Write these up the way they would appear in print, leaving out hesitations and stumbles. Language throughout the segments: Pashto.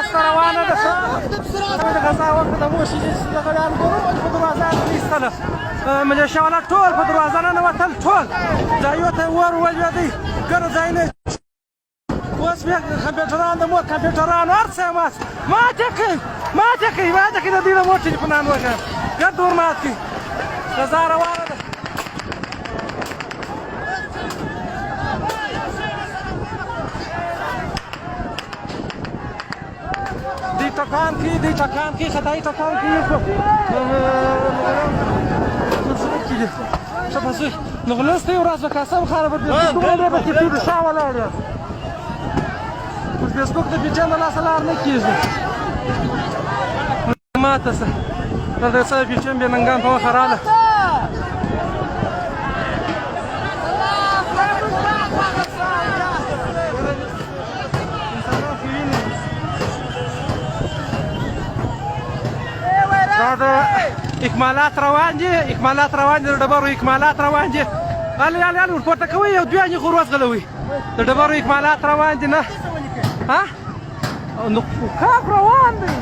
روانه ده. د غزا وکړه، د مور شي چې د غړیان ګورو په دروازه نه ایستله. ملیشه والا ټول په دروازه ننوتل، ټول ځایو ته ور ولوېدی، ګڼو ځایونه. اوس بیا کمپیوټران، د مور کمپیوټران هر څه یې مات ماتې کړي، ماتې کړي، ماتې کړي. د دوی د مور ټلیفونان وکړه، ګرد ور مات کړي. غزا روانه ده. دی ټکان کی، دی ټکان کی، خدای ټکان کی. څه پسې نو غلستې ورځ به قسم خره به دومره به کې دې شا ولاړ یاست. په فیسبوک د پیټین د لاسه لار نه کېږي. ماته څه دلته څه پیټین بې ننګان په مخه راله. دا د اکمالات روان دي، اکمالات روان دي، د ډبرو اکمالات روان دي. هلې هلې هلې، ورپورته کوئ یو دوه یې خو وځغلوئ. د ډبرو اکمالات روان دي. نه ها، نو کار روان دی.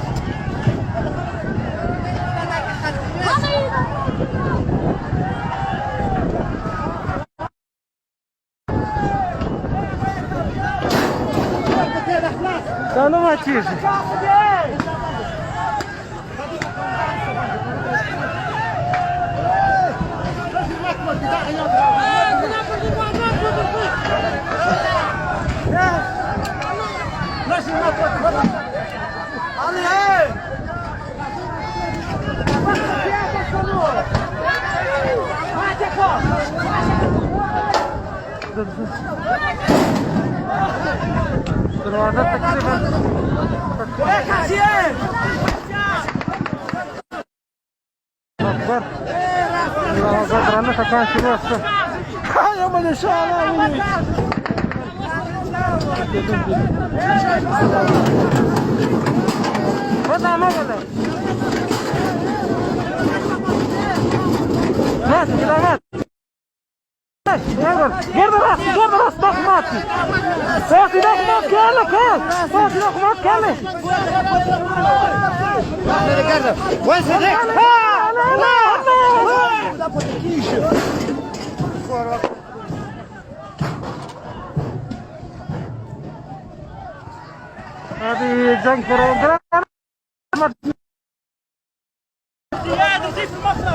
دا نه ماتېږي. دروازه تقریبا اکبر، دروازه درنه ټکان شروع شوه. یو ملیشه والا ودا مه وله. مات كده، مات. ګرد راس، ګرد راس، داخ مات تاسو، داخ مات کله کله تاسو داخ مات کله. هذه جنگ فرونتر.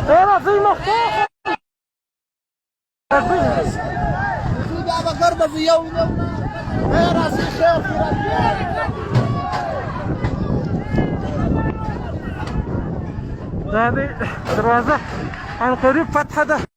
ايه زي مفتوح. دا دروازه عن قریب فتحه ده.